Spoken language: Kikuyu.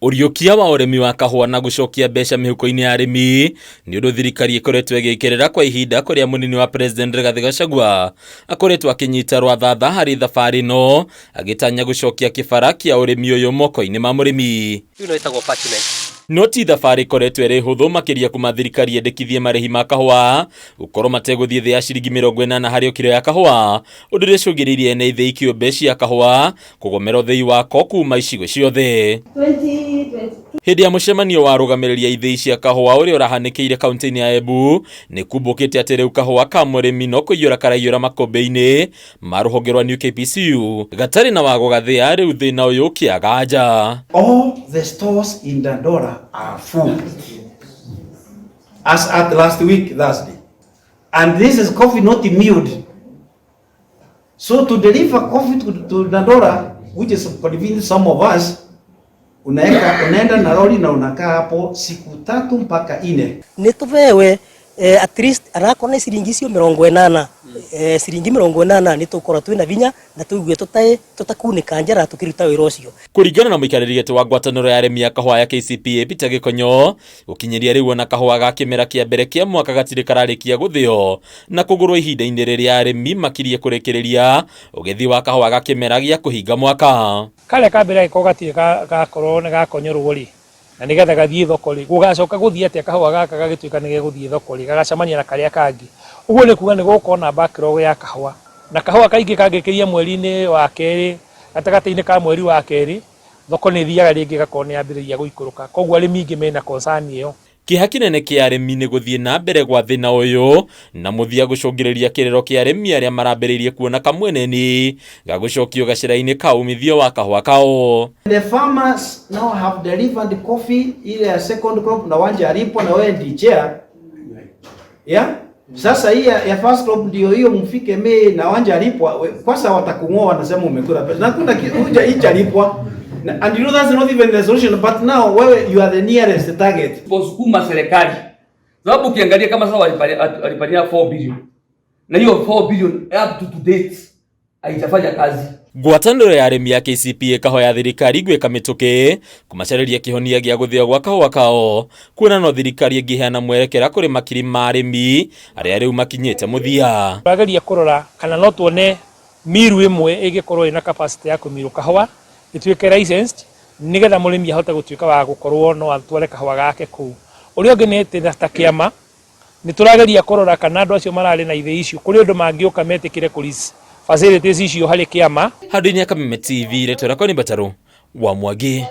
Ũriũkia wa ũrĩmi wa kahũa na gũcokia mbeca mĩhuko-inĩ ya arĩmi nĩ ũndũ thirikari ĩkoretwo ĩgĩkĩrĩra kwa ihinda, kũrĩa mũnini wa President Rigathĩ Gachagua akoretwo akĩnyita rwathatha harĩ thabarĩ ĩno, agĩtanya gũcokia kĩbara kĩa ũrĩmi ũyũ moko-inĩ ma mũrĩmi. Ĩno ĩtagwo parchment. No ti thabarĩ ĩkoretwo ĩrĩ hũthũ, makĩria kuma thirikari yendekithie marĩhi ma kahũa gũkorwo mategũthiĩ thĩ ya ciringi 80 harĩ o kiro ya kahũa, ũndũ ũrĩa ũcũngĩrĩirie ene ithĩi kĩũmbe cia kahũa kũgomera ũthĩi wako kuma icigo ciothe. Hĩndĩ ya mũcemanio wa arũgamĩrĩri a ithĩi cia kahũa ũrĩa ũrahanĩkĩire kaunti-inĩ ya Embu, nĩ kumbũkĩte atĩ rĩu kahũa ka mũrĩmi no kũiyũra karaiyũra makũmbĩ-inĩ ma rũhonge rwa New KPCU gatarĩ na wa gũgathĩa, rĩu thĩna ũyũ ũkĩaga nja. All the stores in Dandora are full as at last week Thursday. And this is coffee not milled. So to deliver coffee to Dandora, which is convenient some of us, unaeka, unaenda na lori na unakaa hapo siku 3 mpaka 4. Nĩ tũbewe at least anakorwo nĩ ciringi icio 80, ciringi 80, nĩ tũkorwo twĩna vinya na tũigue tũtakunĩka njara tũkĩruta wĩra ũcio. Kũringana na mũikarĩri gĩtĩ wa ngwatanĩro ya arĩmi a kahũa ya KCPA Peter Gĩkonyo, gũkinyĩria rĩu ona kahũa ga kĩmera kĩa mbere kĩa mwaka gatirĩ kararĩkia gũthĩo na kũgũrwo, ihinda-inĩ rĩrĩa arĩmi makirie kũrĩkĩrĩria ũgethi wa kahũa ga kĩmera gĩa kũhinga mwaka. Karĩa ka mbere angĩkorwo gatirĩ gakorwo nĩ gakonyorwo rĩ, na nĩgetha gathiĩ thoko rĩ, gũgacoka gũthiĩ atĩa? Kahũa gaka gagĩtuĩka nĩ gegũthiĩ thoko rĩ, gagacemania na karĩa kangĩ. Ũguo nĩ kuga nĩ gũgũkorwo na backlog ya kahũa, na kahũa kaingĩ kangĩkĩria mweri-inĩ wa kerĩ, gatagatĩ-inĩ ka mweri wa kerĩ, thoko nĩ ĩthiaga rĩngĩ ĩgakorwo nĩ yambĩrĩria gũikũrũka. Koguo arĩmi aingĩ mena concern ĩyo. Kĩeha kĩnene kĩa arĩmi nĩ gũthiĩ na mbere gwa thĩna ũyũ na mũthia gũcũngĩrĩria kĩrĩro kĩa arĩmi arĩa marambĩrĩirie kuona kamweneni ga gũcokio gacĩra-inĩ ka umithio wa kahũa kao. The farmers now have delivered coffee ile ya second crop na hawajalipwa, na wewe ndi chair. Yeah? Sasa hii ya first crop ndio hiyo mfike Mei na hawajalipwa, kwanza watakung'oa, wanasema umekula pesa. Na kuna hujalipwa. And you know that's not even the solution, but now wewe you are the nearest target. Kusukuma serikali. Sababu ukiangalia kama sasa walipania 4 billion. Na hiyo 4 billion up to date haijafanya kazi. Ngwatanĩro ya arĩmi ya KCPA ĩkahoya thirikari gwĩka mĩtũkĩ kũmacarĩria kĩhonia gĩa gũthĩo gwa kahũa kao, kuona no thirikari ĩngĩheana mwerekera kũrĩ makiri ma arĩmi arĩa rĩu makinyĩte mũthia. Tũrageria kũrora kana no tuone miru ĩmwe ĩngĩkorwo ĩna capacity ya kũmirũ kahũa ĩtuĩke licensed, nĩgetha mũrĩmi ahote gũtuĩka wa gũkorwo no atware kahũa gake kũu. Ũrĩa ũngĩ nĩ atĩ ta kĩama nĩ tũrageria kũrora kana andũ acio mararĩ na ithĩi icio kũrĩ ũndũ mangĩũka metĩkĩre kũ lease facilities icio harĩ kĩama. Handũ-inĩ ya Kameme TV, rĩtwa rĩakwa nĩ Mbatarũ wa Mwangi.